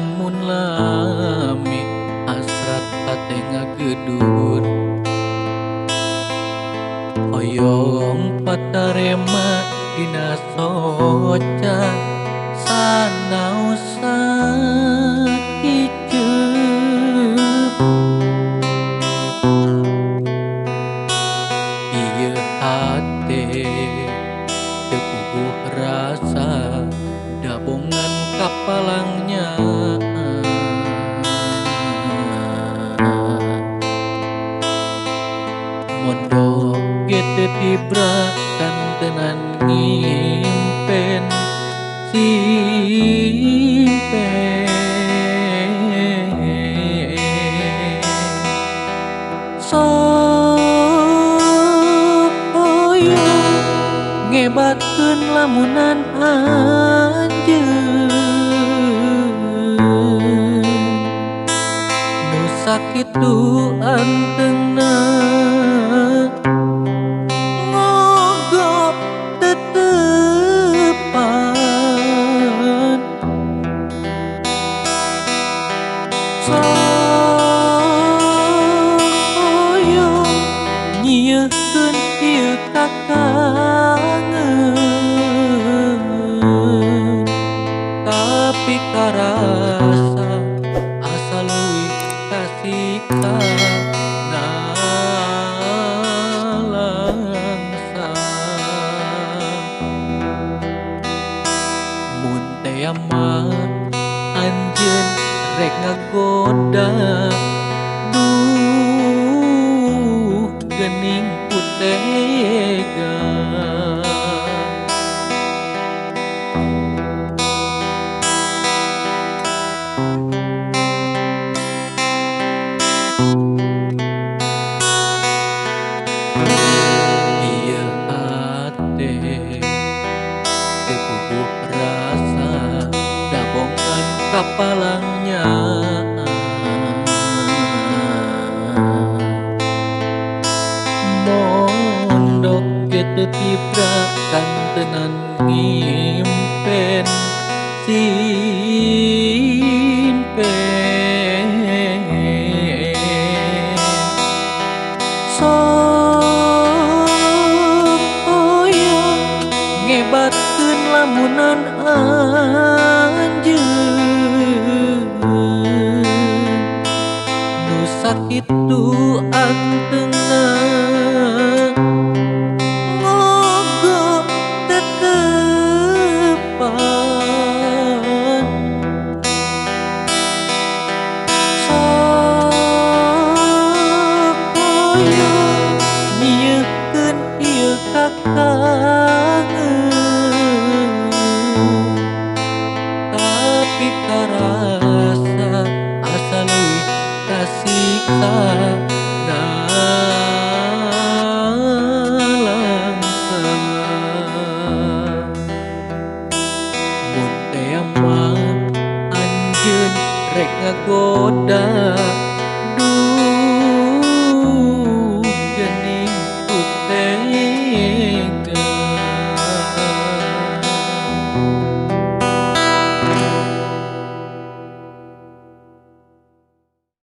Mun lami hasrat hate ngagedur hoyong patarema dina soca sanaosa kiceup ieu hate teu puguh rasa dabongan kapalangnya. Mondok ge teu tibra kantenan ngimpen simpen sok hoyong ngebatkeun lamunan anjeun nu sakitu antengna ngogok tetepan sok hoyong nyieun ieu kakangen tapi karasa asa leuwih kasiksa nalangsa. Mun tea mah anjeun rek ngagoda duh geuning ku tega. Ieu hate teu puguh rasa dabongan kapalangnya. Mondok ge teu tibra kantenan ngimpen simpen sok hoyong ngebatkeun lamunan anjeun nu sakitu antengna ngogok tetepan sok hoyong nyieun ieu kakangen tapi karasa asa leuwih kasiksa nalangsa. Mun tea mah anjeun rek ngagoda.